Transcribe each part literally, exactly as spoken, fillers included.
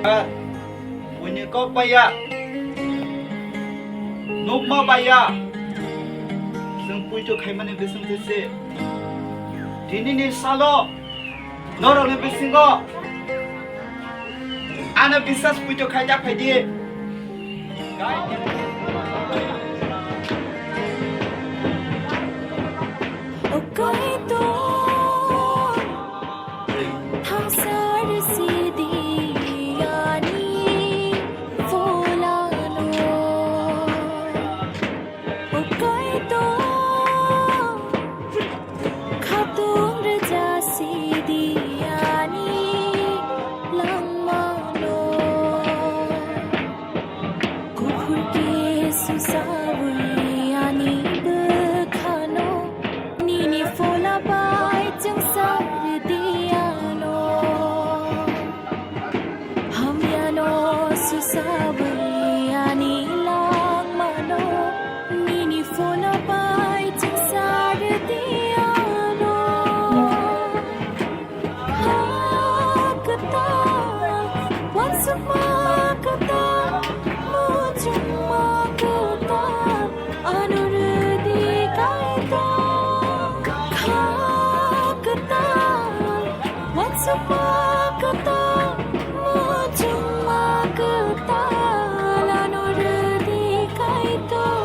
Buini kok baiya, nukma baiya, chwng puito khaimani bising se. Dinini salo norokni bisingo ano biswas puito khaijak phaidi. O Kaitor, thangsar sidi ani pholano. O Kaitor, khatung rwja sidi ani langmano. Kuphur ke susawi ani bwkhano, nini phola bai chwngsari di ano. Hamyano susawi ani langmano, nini phola bai chwngsari di ano. Ha kwtal, uansukma kwtal, muchungma kwtal, ano rwdi Kaitor. Ha kwtal, uansukma kwtal, muchungma kwtal, ano rwdi Kaitor.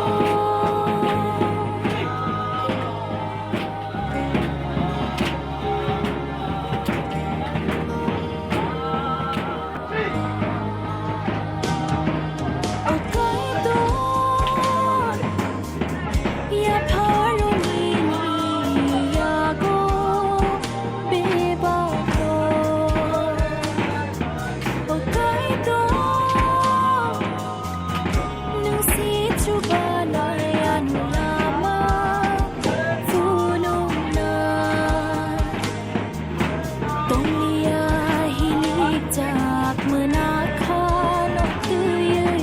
Nwng se chubanai ano lama phunukna. Tongliya hilikjak mwnakhano twiwi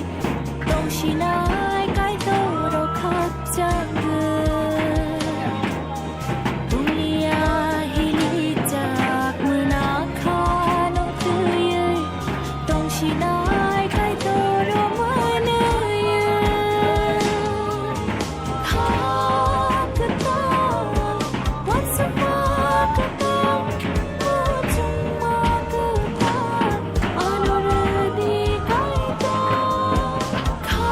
tongsinai Kaitor rok khakchangwi. Tonglia hilijak mwnakhano twiwi tongsinai Kaitor mwnwi. Kha kwtal, uansukma kwtal, muchungma kwtal, ano rwdi Kaitor. Kha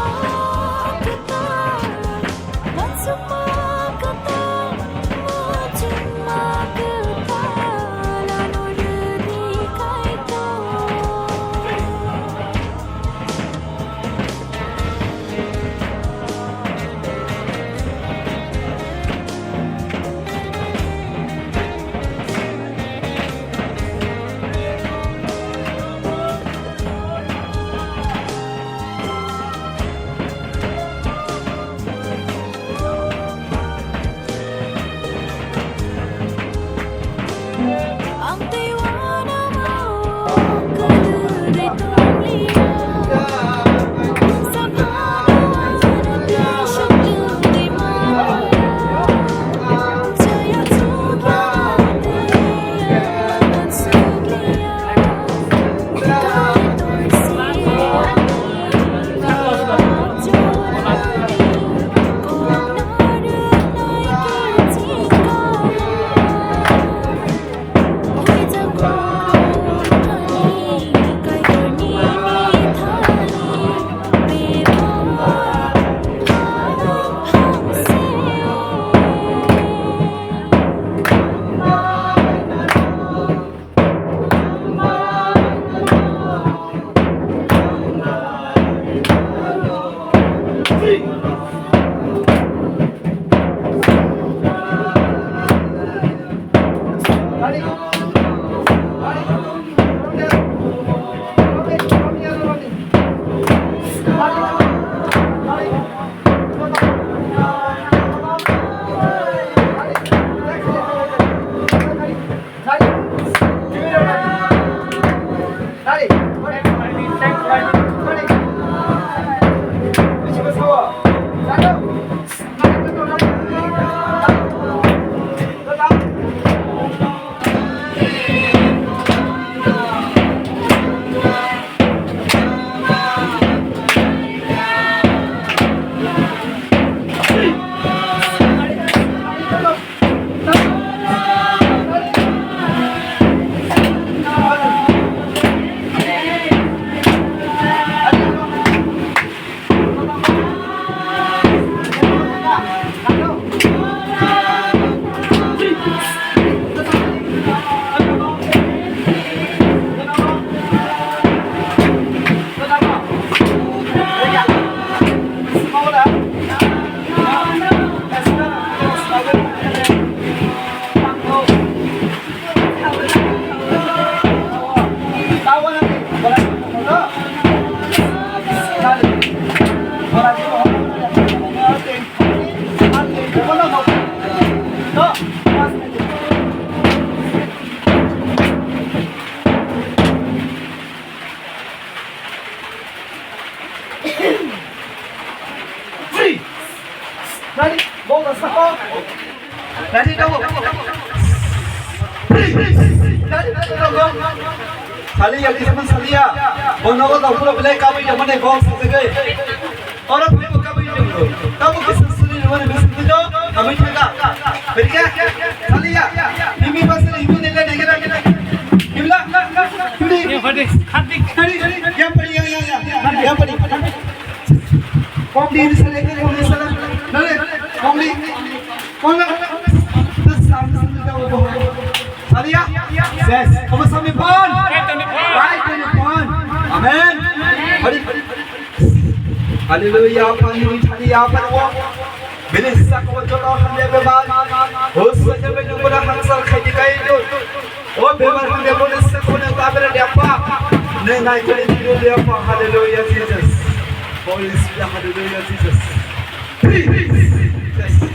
kwtal, uansukma kwtal, muchungma kwtal, ano rwdi Kaitor. Ready, double. Saliya, kisman saliya. Bonogo doktor belai kabui jamane gong sajagoi. Oro phaibo kabui jumbo. Tabo kisa suri rwmani bising bujo, kabui thangka. Berika, saliya. Himi basari himi nila degera. Himla, himla. Himla. Yang padi, yang padi, yang, yang, yang. Yang padi. Kong di sale, kong di sale. Nale, kong di. Kong di. Terus sami sami jauh bohong. Saliya. Yes. Kamu sami pon. Baik, sami pon. Amen. Hari. Haleluya, Aphani thani Aphani o. Bini saka o joto hamya bebak. O saka bini guna hangsal khaidi kaidu. O bebak hamya bini saka o tabra diapa. Ne nai kali didu diapa. Haleluya, Jesus. Holy Spirit, haleluya, Jesus. Free. Jesus.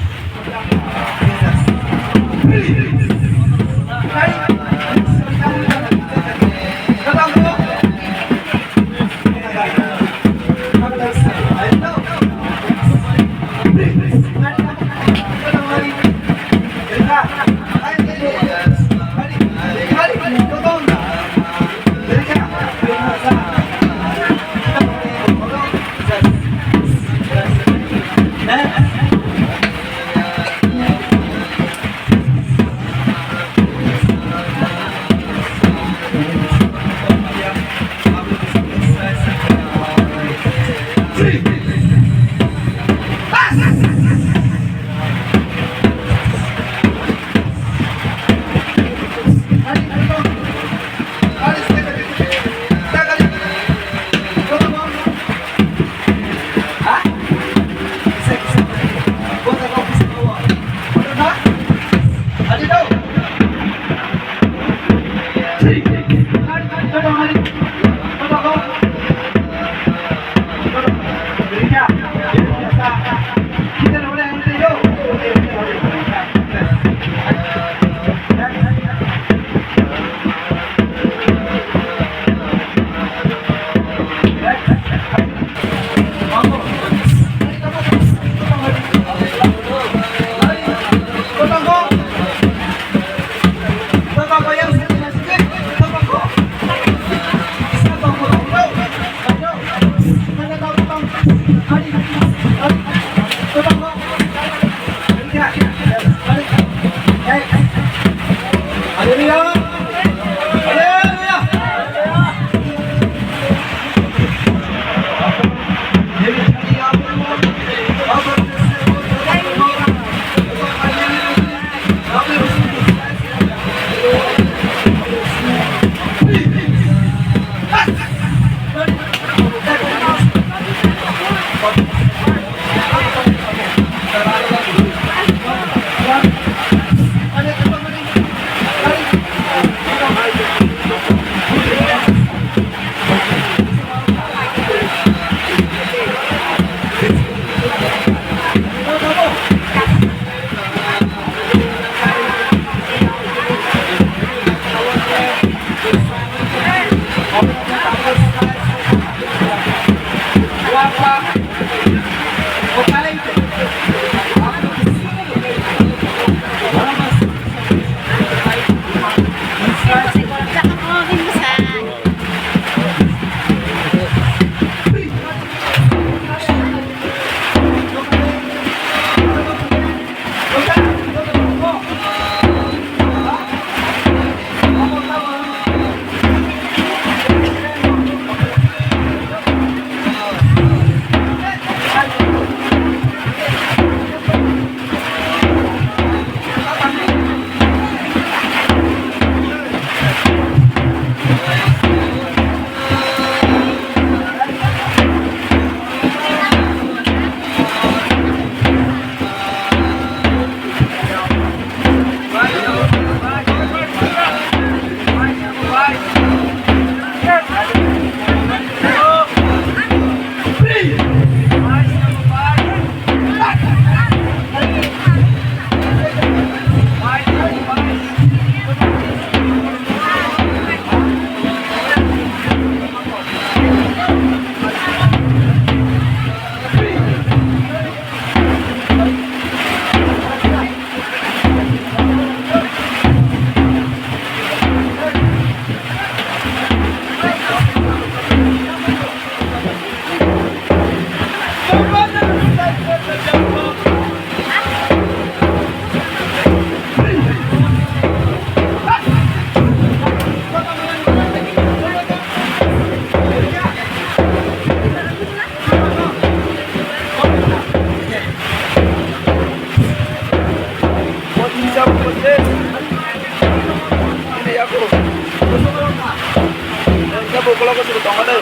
Tongo de.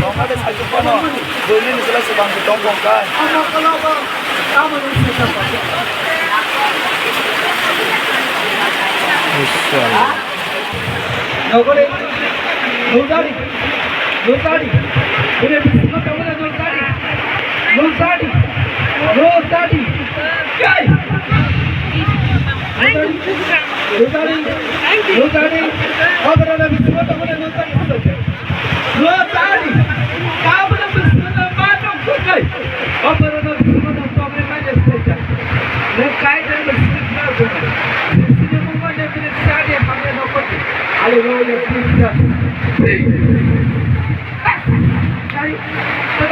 Tongo de, sai phano. Buini ni sila se bang tong tong ka. Nogore. Notari. Notari. Bini bisingo tongo de notari. Notari. Notari. Jai. Notari. Notari. Notari. Oborona bisingo tongo de notari. Rosari, kabla bismillah ma tong kukai. Oborona bismillah tong kukai stage. Ne kai den bismillah tong. Sini mama ne bini sadi hamle no koti. Hallelujah, Jesus. Free. Kai, kai, kai, kai.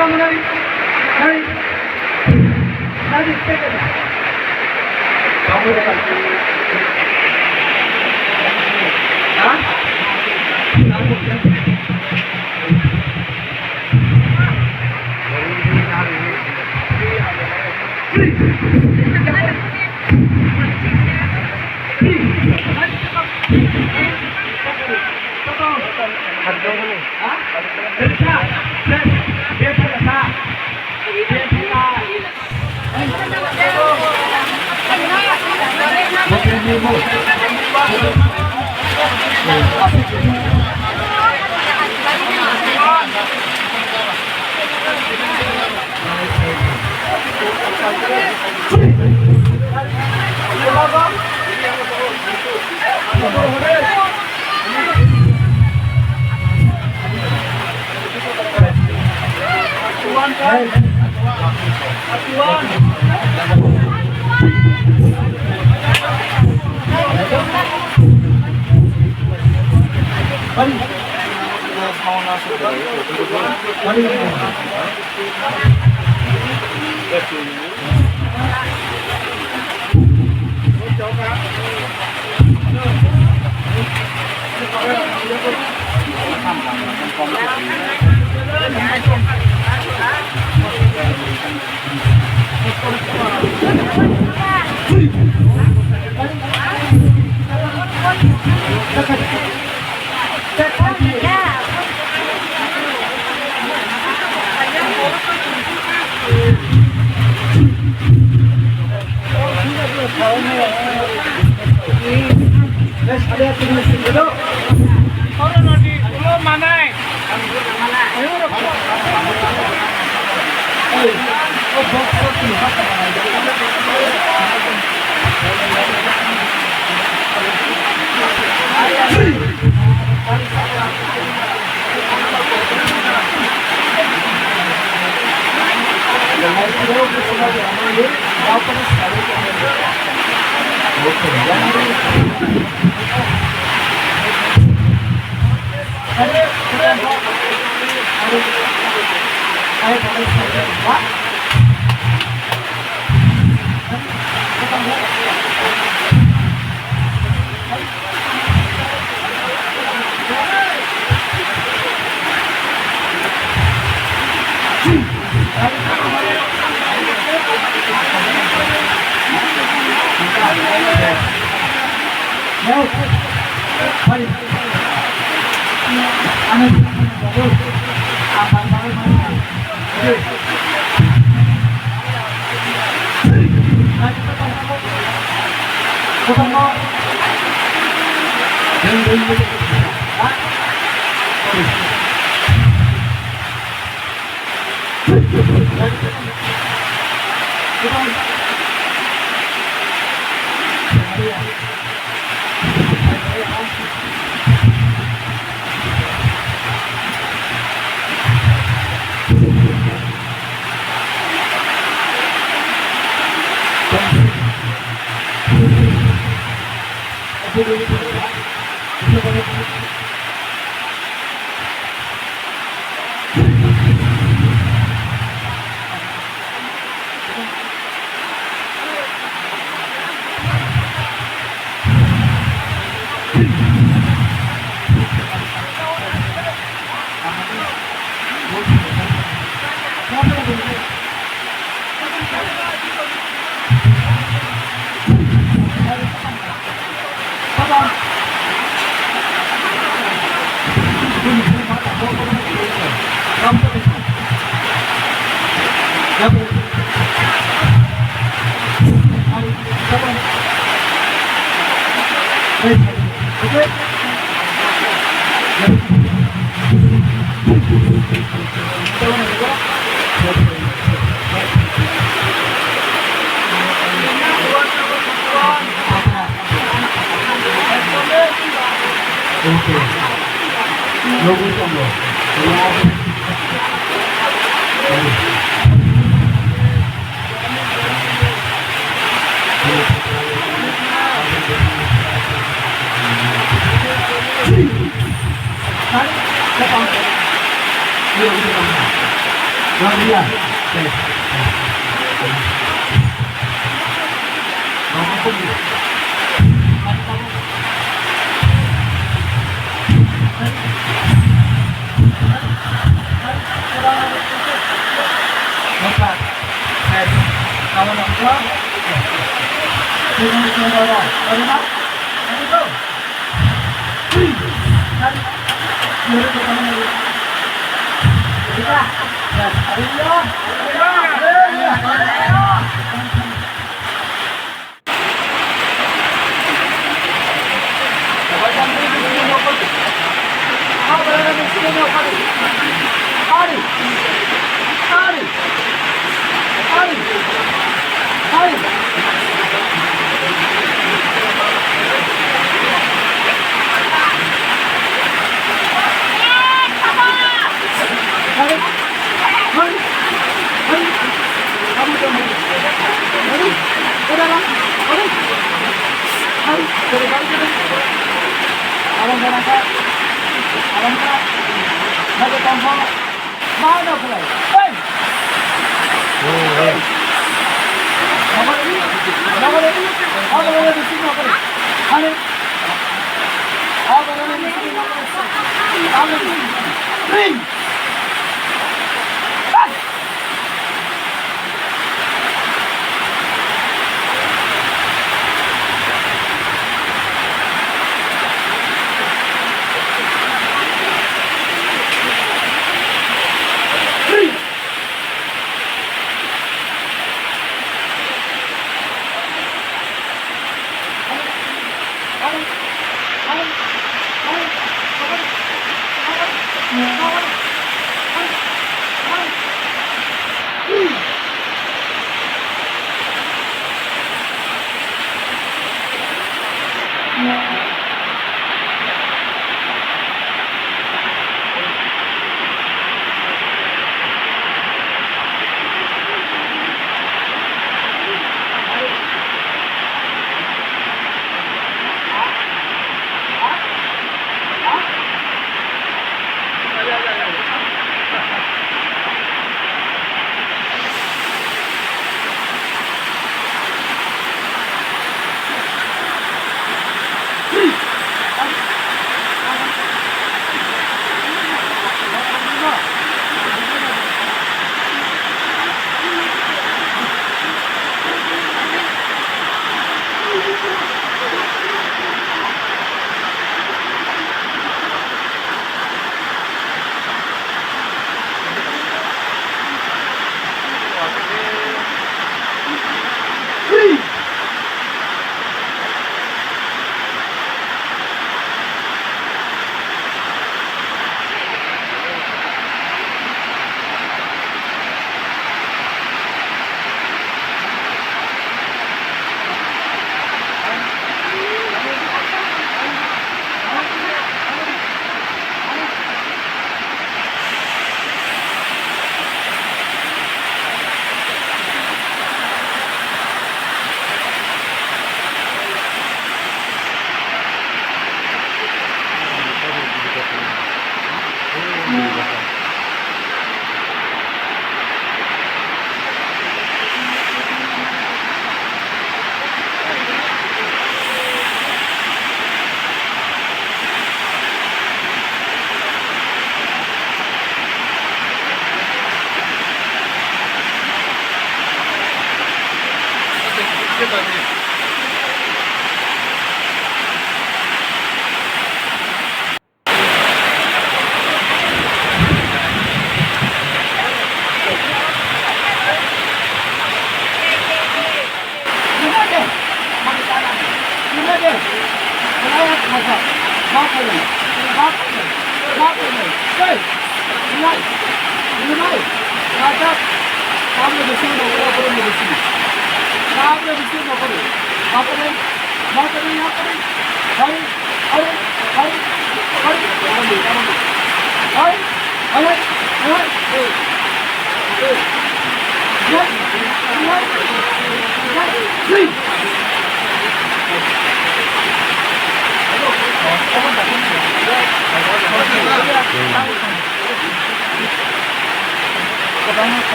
Nugwi tongo.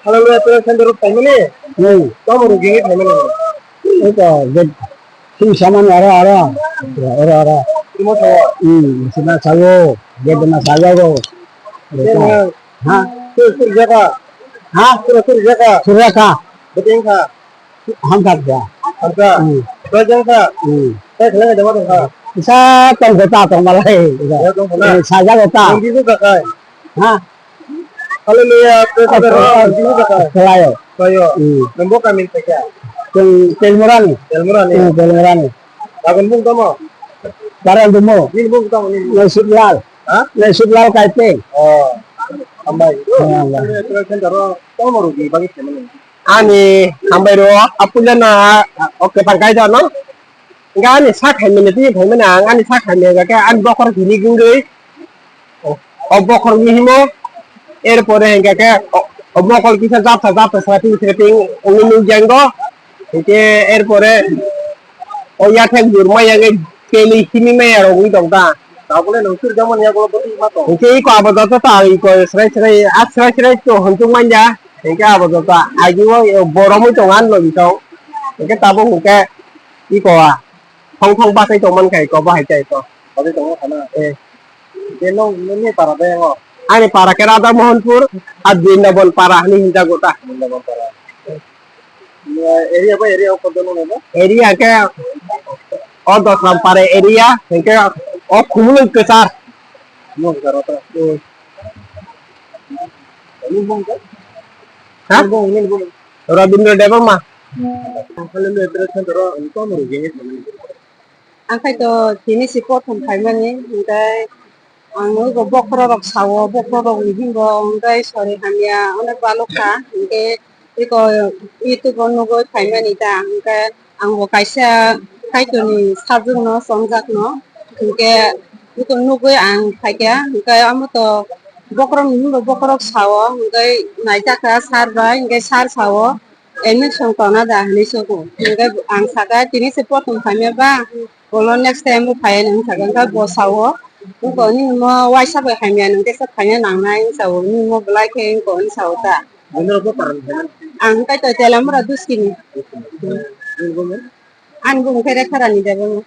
Hello, hello, hello, hello, hello. Hmm. Tamo rugi ni phaimani. Ito, get, si saman aro, aro, aro, aro. Imo thawa. Hmm, sina sawo, get na sawo. Sina. Ha? Sur, sur jaka. Ha? Sur, sur jaka. Sur jaka. Beting kha. Hamkha kha. Hamkha. Hmm. Koi jang kha. Hmm. Koi khala jama tong kha. Isa tong kha ta tong malai. Ya tong kha na. Eh, saja kha ta. Tong bisu kha kai. Ha? Hallelujah, praise the Lord. Tong bisu kha kai. Kalayo. Kayo. Hmm. Nombo kamin kha. Tong Telmorani. Telmorani. Hmm, Telmorani. Lagun bung tamo. Karan dumo. Nin bung tamo nin. Nai Sutlal. Ha? Nai Sutlal Kaiteng. Oh. Ambai. Oh, ambai. Tamo rugi bagi kemani. Ani hambai ro, apuja na, oke, tangkai jano. Enggak, ani sak hai mene tini hai mene ang, ani sak hai mene ke, ani bokor gini gungui. O, o bokor gini himo. Erpore hingke ke, o, o bokor kisa japsa japsa srating srating, ungui nung jenggo. Hingke erpore, o yathek jurma yange, teli himi maya rogui tong ta. Tabole nung sir jamon yago boti ma tong. Hingke iko abo joto ta, iko srai srai, a srai srai to hontung manja. Hingke abo joto agi o boromoi tongo ani logi tong. Hingke tabuk hingke iko a thong thong bakai tongman kha iko bahai kha iko. Bakai tongo khana. Eh. Hingke nong nini para bai yango? Ani para khe Radha Mohanpur, a Brindaban para hini hinjago ta. Brindaban para. Area bai area o kodono nabo? Area khe o Dosram para area, hingke o Khumulwng kwchar. Khumulwng kwchar o ta. Hmm. Nini bung khe? Ha? Nini bung, nini bung. Rabindra Debbarma. Ang khai to tini si prothom phaimani, hingke ang eko bokhorok rok sao, bokhorok ni himbo hingke sori hamya onek balok kha, hingke eko YouTube o nugui phaimani ta, hingke ang bo kaisa Kaitor ni sajwk no chongjak no, hingke eko nugui ang phaikha, hingke amo to bokhorok ni himbo bokhorok sao, hingke naijak kha sir bai, hingke sir sao. Admission tona da hinui sogo. Hingke ang saka, tini se prothom phaimya ba, ulo next time bo phai hinui saka, hingke bo sao, wngkha nini mo waisa bai hamya, nwng kesa phaina nangnai, wng sao, nini mo belai khe wngkha, wng sao ta. Ang hingke to Telamura Duskini. Ani bung khe Rekharani Debbarma.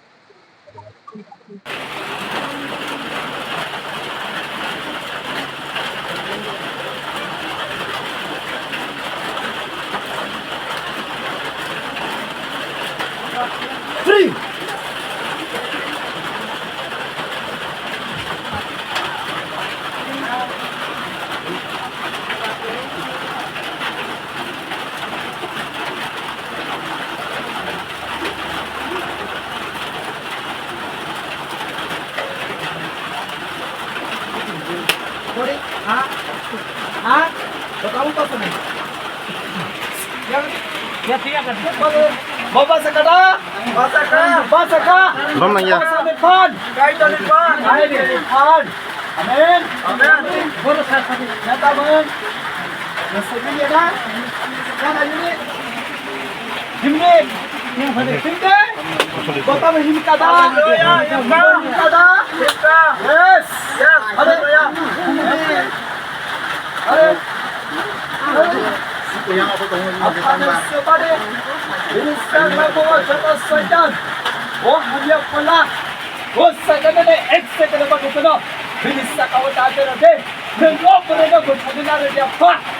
Sorry, ha? Ha? Botol pasang ni. Baba sakada. Basaka. Basaka. Rom nang ya. Basaka ni pan. Kaitani pan. Kaitani pan. Amen. Amen. Bodo sa sa ni. Nyata amen. Nasibnya na. Kan ini. Himni. Himni. Botol himkada. Hallelujah. Himkada. Yes. Yes. Hallelujah. Are. Aphani swbade, bini chwla bo joto Soitan. O hamya phola. O Soitan no ek second bagwi phano bini saka o ta tero de. Nwng o bwrwi no bwthagwi narwkya pha.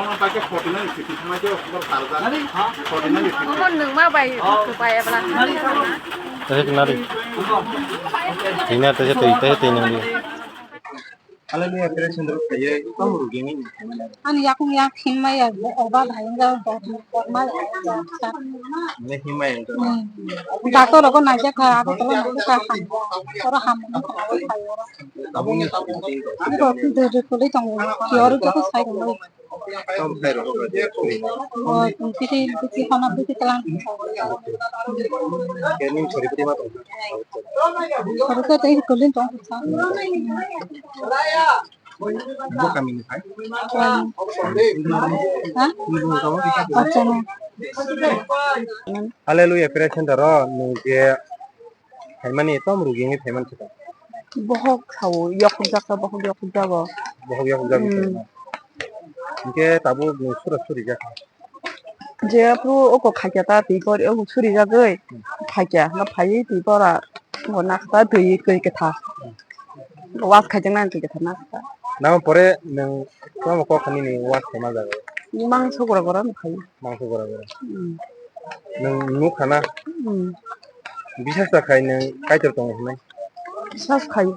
Bono paikhe forty nine fifty thangnaikhe bor karjak. Forty nine fifty. Omo nwngma bai, bai abla. Tei nari. Tei nari, tei, tei, tei nari. Hallelujah, praise and worship, ye, kamu rugi ni. Ani yakung yak himma ya, oba bhai ga, bot, bot ma ya. Mane himma ya. Doctor ko naija kha, abo to naija kha, ham. Oro ham. Abo ni. Abo tu de de kuli tong, yori to sai ko. Tam khai rok. O, titi, titi hana, titi talang. Kening chori pati ma tong. Chori ko tei kulin tong. Bo kami ni khai. Ha? Acha na. Hallelujah, praise and ro, nung je Phaimani tom rugi wngwi phaimani se tong. Bohok sao, yokhok jak kha, bohok yokhok jago. Bohok yokhok jago. Hmm. Hinkhe tabuk nwng sura suri jak kha. Je aphuru oko khaikya ta twi gor, oko suri jagwi khaikya, no phaiwi twi gora, oko nakha ta twi, twi kwtha. Was khaijaknani twi kwtha nakha ta. Nang pore nwng tamo kok kha nini was khaima jago. Mangso gora gora no phaiwi. Mangso gora gora. Hmm. Nwng nukha na? Hmm. Bisas ta khai nwng Kaitor tongo hinwi? Bisas khai.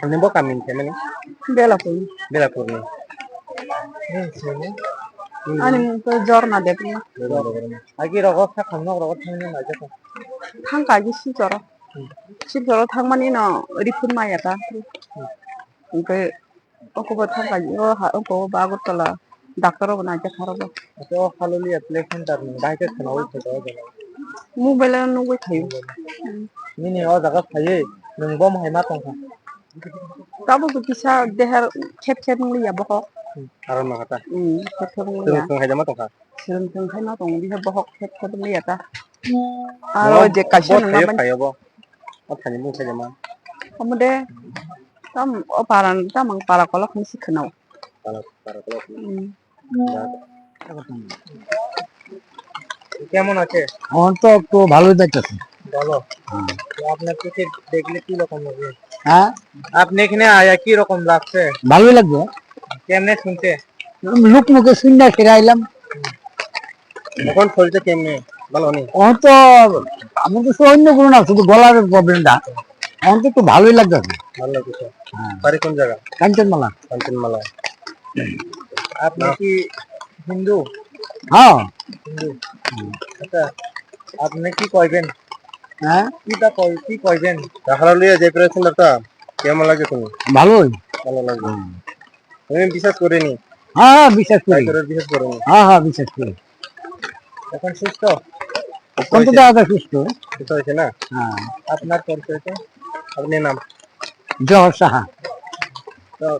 Nwng bo kami ni phaimani? Belapur. Belapur ni. Ani mung khe Jorna Debbarma. Jorna Debbarma. Agi rogo sakha nok rogo thangwi naijak kha. Thangkha agi Silchoro. Hmm. Silchoro thangmani no refer maya ta. Hmm. Hwnkhe Oko bo thang kha, o ha, oko bo Agartala doctor rok bo naijak kha oro bo. Ate o Hallelujah Play Center ni bahai khe khwnaui phaikha o jaga. Mobile o nugwi phaio. Nini o jaga phaiwi nwng bo hai ma tongkha. Tabuk bo kisa deher khet khet wng ya bokhok. Hmm, aro ma kha ta. Hmm, khet khet wng ya. Swrwng swrwng hai ma tongkha. Swrwng swrwng hai ma tongo, bokhok khet khet wng ya ta. Aro je kaisa bo nwng thaio ma phai obo. O thani mung khe ma. Omo de, tam, o para, tam ang para kolok ni si khwnao. Para, para kolok. Hmm. কেমন আছে? আমার তো একটু ভালোই দেখতেছে। ভালো। হ্যাঁ। তো আপনার চোখে দেখলে কি রকম লাগে? হ্যাঁ? আপনি এখানে আয়া কি রকম লাগছে? ভালোই লাগছে। কেমনে শুনতে? লোক মুখে শুনে ফিরে আইলাম। এখন শরীরটা কেমনে? ভালো নেই? এখন তো, আমার তো অন্য কোনো না, শুধু গলার প্রবলেমটা। এখন তো একটু ভালোই লাগতেছে। ভালো লাগছে। হ্যাঁ। বাড়ি কোন জায়গা? কাঞ্চনমালা। কাঞ্চনমালা। আপনি কি হিন্দু? হ্যাঁ। হিন্দু। আচ্ছা, আপনি কি কইবেন? হ্যাঁ? কিতা কই-, কি কইবেন? Hallelujah যে প্রেস সেন্টারটা কেমন লাগে তুমি? ভালোই। ভালো লাগে। হুম। তুমি বিশ্বাস করিনি? হ্যাঁ, হ্যাঁ, বিশ্বাস করি। ডাক্তারের বিশেষ করেন। হ্যাঁ, হ্যাঁ, বিশ্বাস করি। এখন সুস্থ? এখন তো হয়েছে? দাদা সুস্থ। সুস্থ হয়েছে না? হ্যাঁ। আপনার পরিচয়টা? আপনি নাম? জহর সাহা। তো